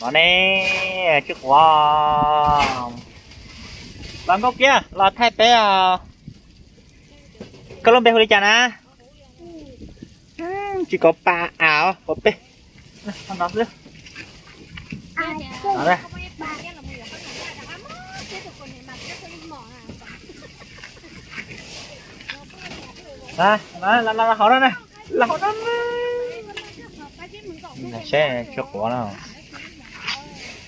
Os ne, Tswj Quav, los Nkauj Kiab los thaij peb os. Koj lub npe hu li cas na? Tsis kov pa av, kov peb. Los hauv no, los hauv no. Saib Tswj Quav no.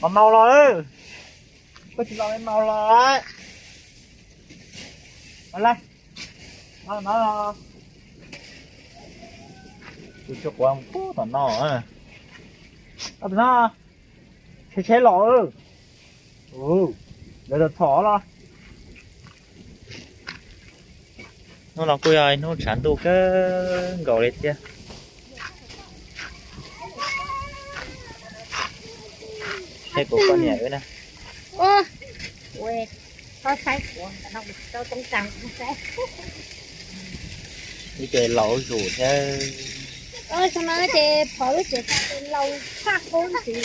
Mas maus los, koj tsis los mas maus los. Tus Tswj Quav pub tom no, tom no, tsheb tsheb los, lawv txhom los. Hnub no kuj yog hnub tshav ntuj kawg nkaus li thiab. Saib kuv poj niam wb na. Ib ce laus zus thiab. Ces phom lub tsev laus tshaj qub ntxiv.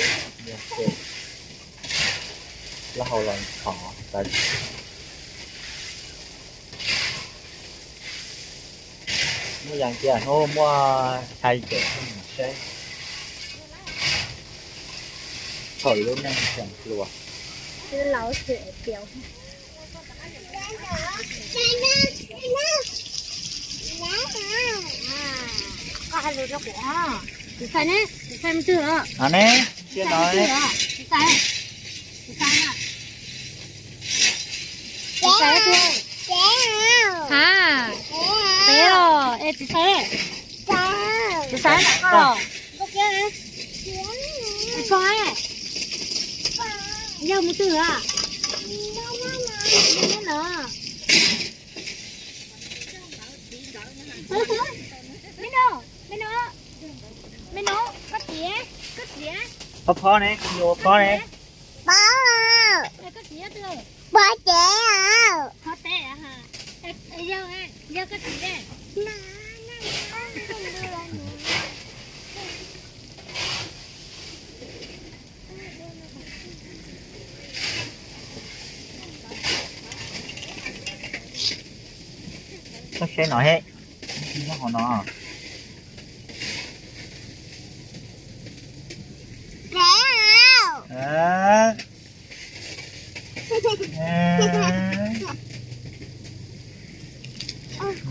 Lub hau los thov tas. Muaj yas kiag hnub muaj tshais ces saib. Thaum lub neej tseem hluas. Koj hais lus rau kuv os. Tsis txhais ne, tsis txhais mus twg os. Tsis txhais mus twg os. Tsis txhais. Tsis txhais na. Tsis txhais twg. Ha. Peb os, es tsis txhais. Tsis txhais koj. Koj kiab. Koj yog mus twg os. Nyob no. Me no, me no, me no, koj txiv, koj txiv. Phob phob ne, yuav phob ne. Phob, koj txiv twg? Phob tsev. Phob tsev, yog, yog koj txiv. Koj saib no he, nyob hauv no.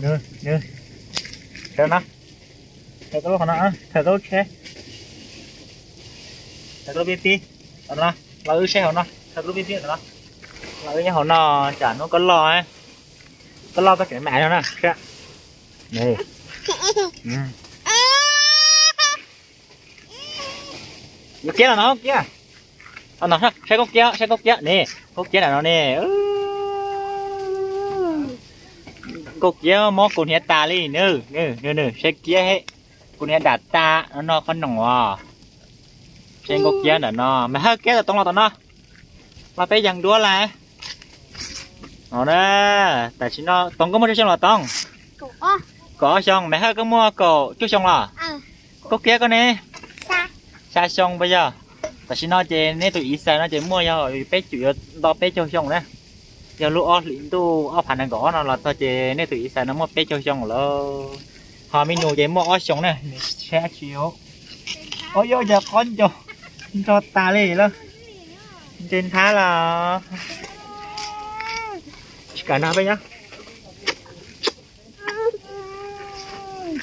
Nws, nws, saib no, saib koj lub qhov no, saib koj lub tsheb, saib koj lub pib pib, no, los wb saib hauv no, saib koj lub pib pib no, los wb nyob hauv no, tsam hnub koj loj, koj loj koj tseem mam no na. Koj kiab los no, koj kiab. No saib koj kiab, saib koj kiab ne, koj kiab nram no ne. Koj kiab mob kuv hniav tas li, nws, nws, nws, saib kiab he, kuv hniav dam tas no, no qhov noom os. Saib koj kiab nram no, Maiv Hawj kiab tau toov los tom no. Los peb yees duab lawm. No na, tam sim no Toov koj muaj tsawg xyoo los Toov? Kaum ob xyoo. Maiv Hawj koj muaj kaum cuaj xyoo los? Koj kiab koj ne? Xya xyoo puas yog? Tam sim no ces nej tus Iv Xais no ces muaj yog peb caug, yuav nto peb caug xyoo na. Yog lub ob hlis ntuj ob phav nees nkaum ob no los txog ces nej tus Iv Xais no muaj peb caug xyoo lawm. Ho me nus ces muaj ob xyoo na, nws saib tsis ua yog cas qhov ncauj nrog tas li lawm. Ntse nthab los tsis kam nrog peb nyob.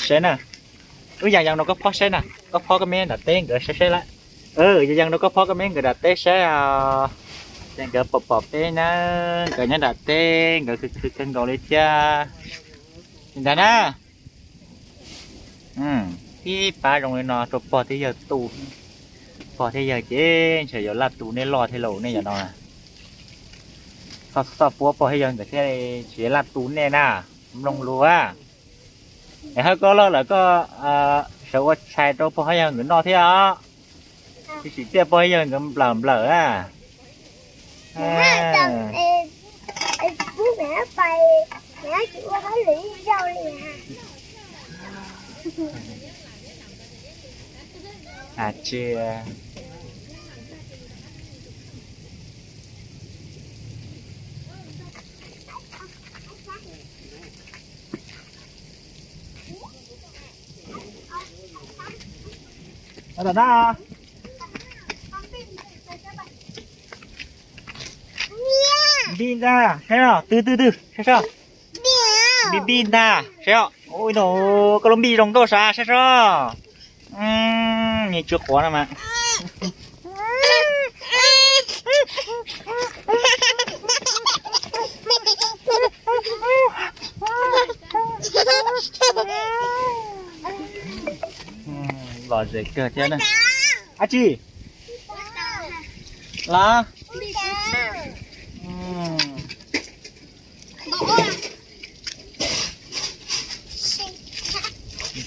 Saib na, wb yees yees rau koj phob saib na, koj phob koj me nram teb nkawd saib saib lawm. Yees yees rau koj phob koj me nkawd nram teb saib os. Ces nkawd pom pom peb na, nkawd nyob nram teb nkawd khwv khwv kawg nkaus li thiab. Li ntawd na. Ib pab zoo li no rau pog thiab yawg tu. Pog thiab yawg ces ntshe yuav laj tu nej loj thiab lauj, nej yam no. Txhob puab pog thiab yawg nkawd thiaj tsis laj tu nej na. Mloog lus. Es hawb koj loj lawm koj sawv ua tshais rau pog thiab yawg nkawd noj thiab os. Tsis tsim txiaj pog thiab yawg nkawd nplawm nplawm a. Tsis, Tom na. Npij ntag, saib os, twg twg twg, saib saib. Npij npij ntag, saib os. Ui no, koj lub npij zoo nkauj sav, saib saib. Nws tsw quav no mas. Lom zem kawg thiab na. Ab tsi? Los?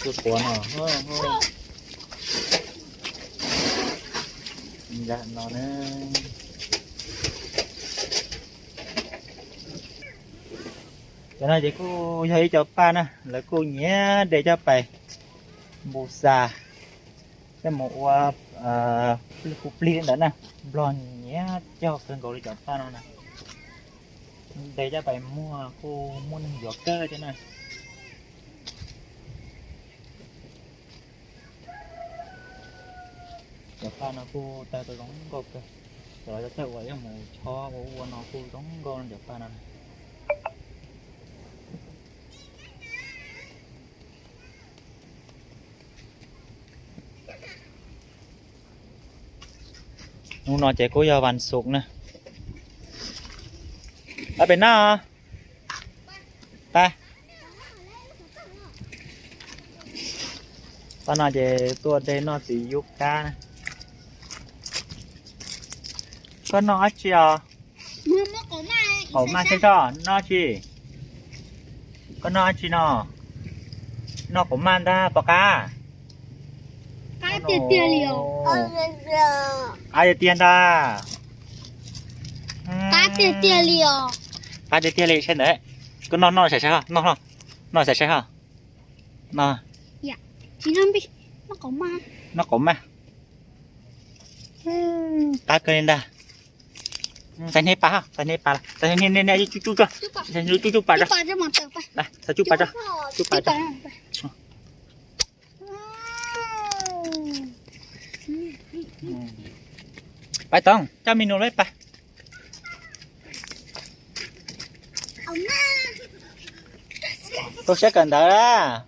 Tus quav no, no na. Cov no ces kuj yog ib co paj na, lawv kuj nyiam de coj pais npus xas, coj mus ua plig kuj plig li ntawd na. Nplog nyiam coj kawg nkaus li cov paj no na. De coj pais muag kuj muaj neeg yuav kawg thiab na. Cov paj no kuj tawg tau zoo nkauj kawg. Cov los coj txawj ua ib mus chob ua ua no kuj zoo nkauj cov paj no. Hnub no ces kuj yog vas xuv na. Pab pem no. Pab. Pab no ces tuaj de noj txiv yub kab na. Koj noj dab tsi os? Qaum maj saib soj, noj dab tsi? Koj noj dab tsi no? Noj qaum maj ntag pov qab. Qab tiag tiag li os. Qab tiag tiag ntag. Qab tiag tiag li os. Qab tiag tiag li saib ntawd. Koj noj noj saib saib, noj noj saib saib. Noj qaum maj. Qab kawg li ntag. Txais hneb pas, txais hneb pas, txais hneb, hneb, hneb, cuj cuj tso. Cuj cuj pas tso. Txais cuj pas tso. Cuj pas tso. Pais Toov, coj me nus lawm pais. Tau siab kawm ntawv lawm.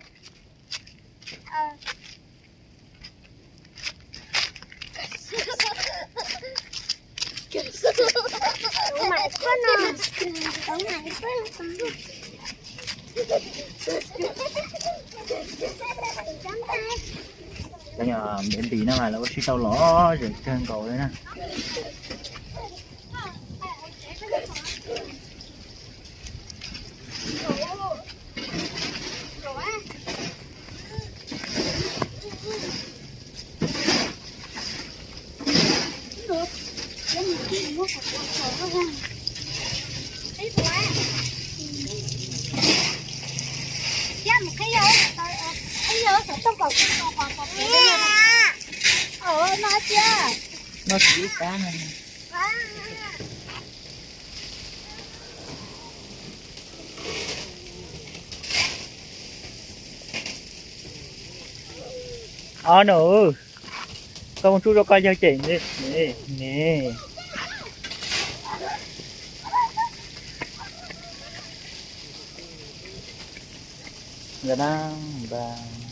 Cov npem npis no mas lawv ua si tau lom zem kawg nkaus li na. Noj tsis ib kab no. Os nus, koj mus tsuj rau koj yawg cem ne. Ntawd na, npaj.